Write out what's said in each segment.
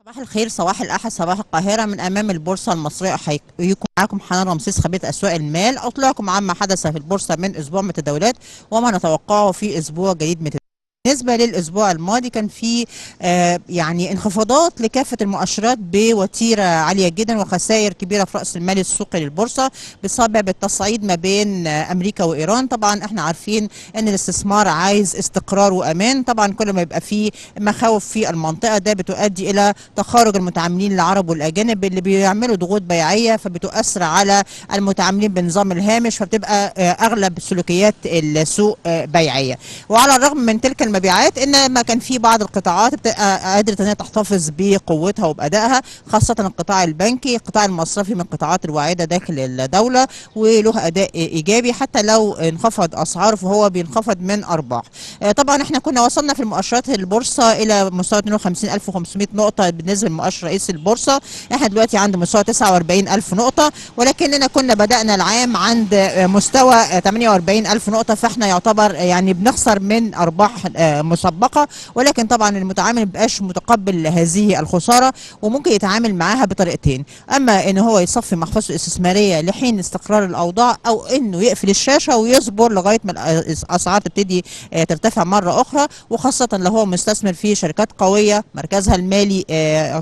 صباح الخير، صباح الأحد، صباح القاهرة. من أمام البورصة المصرية أحييكم، معاكم حنان رمسيس خبيرة أسواق المال. أطلعكم عما حدث في البورصة من أسبوع من التداولات وما نتوقعه في أسبوع جديد من التداولات. بالنسبة للأسبوع الماضي كان في يعني انخفاضات لكافة المؤشرات بوتيرة عالية جدا وخسائر كبيرة في رأس المال السوقي للبورصة بسبب التصعيد ما بين أمريكا وإيران. طبعا احنا عارفين أن الاستثمار عايز استقرار وأمان، طبعا كل ما يبقى في مخاوف في المنطقة ده بتؤدي إلى تخارج المتعاملين العرب والأجانب اللي بيعملوا ضغوط بيعية، فبتؤثر على المتعاملين بنظام الهامش، فبتبقى أغلب سلوكيات السوق بيعية. وعلى الرغم من تلك المبيعات انما كان في بعض القطاعات قادرة ان هي تحتفظ بقوتها وبادائها، خاصة القطاع البنكي، القطاع المصرفي من القطاعات الواعدة داخل الدولة وله اداء ايجابي حتى لو انخفض اسعاره فهو بينخفض من ارباح. طبعا احنا كنا وصلنا في المؤشرات البورصة الى مستوى 52500 نقطة بالنسبة لمؤشر رئيس البورصة، احنا دلوقتي عند مستوى 49000 نقطة، ولكننا كنا بدانا العام عند مستوى 48000 نقطة، فاحنا يعتبر يعني بنخسر من ارباح مسبقة. ولكن طبعا المتعامل ما بيبقاش متقبل هذه الخسارة وممكن يتعامل معاها بطريقتين، اما ان هو يصفي محفظته الاستثمارية لحين استقرار الاوضاع، او انه يقفل الشاشة ويصبر لغاية ما الاسعار تبتدي ترتفع مرة اخرى، وخاصة لو هو مستثمر في شركات قوية مركزها المالي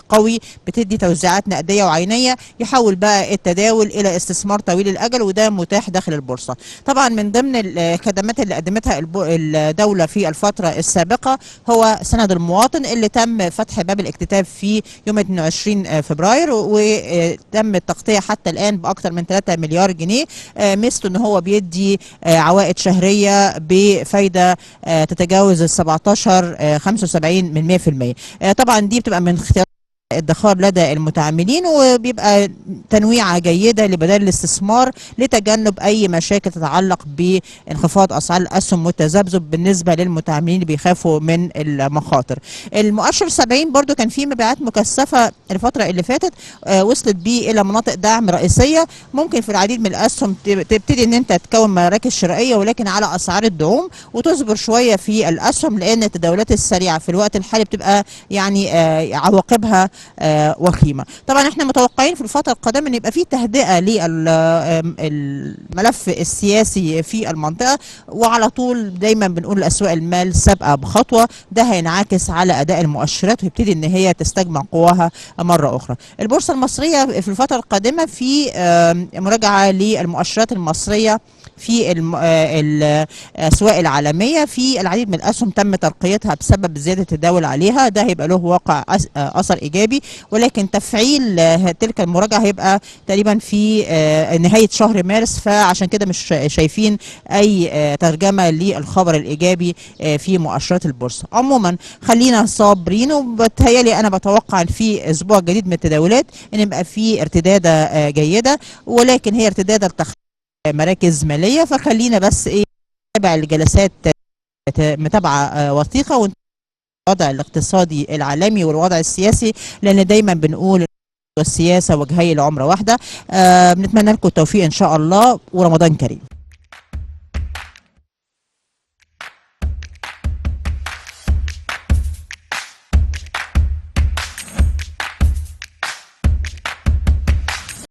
قوي بتدي توزيعات نقدية وعينيه، يحول بقى التداول الى استثمار طويل الاجل، وده متاح داخل البورصة. طبعا من ضمن الخدمات اللي قدمتها الدولة في الفترة السابقة هو سند المواطن اللي تم فتح باب الاكتتاب في يوم 22 فبراير، وتم التغطية حتى الآن بأكثر من 3 مليار جنيه. ميزته ان هو بيدي عوائد شهرية بفايدة تتجاوز ال 17.75 من 100%. طبعا دي بتبقى من اختيار الادخار لدى المتعاملين، وبيبقى تنويعة جيدة لبدائل الاستثمار لتجنب أي مشاكل تتعلق بانخفاض أسعار الأسهم والتذبذب بالنسبة للمتعاملين اللي بيخافوا من المخاطر. المؤشر 70 برضو كان فيه مبيعات مكثفة الفترة اللي فاتت، وصلت بيه إلى مناطق دعم رئيسية. ممكن في العديد من الأسهم تبتدي إن أنت تكون مراكز شرائية ولكن على أسعار الدعوم، وتصبر شوية في الأسهم لأن التداولات السريعة في الوقت الحالي بتبقى يعني عواقبها وخيمة. طبعا احنا متوقعين في الفترة القادمة ان يبقى في تهدئه للملف السياسي في المنطقة، وعلى طول دايما بنقول اسواق المال سابقه بخطوة، ده هينعكس على اداء المؤشرات ويبتدي ان هي تستجمع قواها مرة اخرى. البورصة المصرية في الفترة القادمة في مراجعه للمؤشرات المصرية في الاسواق العالمية، في العديد من الاسهم تم ترقيتها بسبب زيادة التداول عليها، ده هيبقى له واقع اثر ايجابي، ولكن تفعيل تلك المراجعة هيبقى تقريبا في نهاية شهر مارس، فعشان كده مش شايفين اي ترجمه للخبر الايجابي في مؤشرات البورصة. عموما خلينا صابرين، وبتهيالي انا بتوقع ان في اسبوع جديد من التداولات ان يبقى في ارتداده جيدة، ولكن هي ارتداده مراكز ماليه، فخلينا بس ايه نتابع الجلسات متابعه وثيقة والوضع الاقتصادي العالمي والوضع السياسي، لان دايما بنقول السياسة وجهي العمرة واحدة. بنتمنى لكم التوفيق ان شاء الله، ورمضان كريم.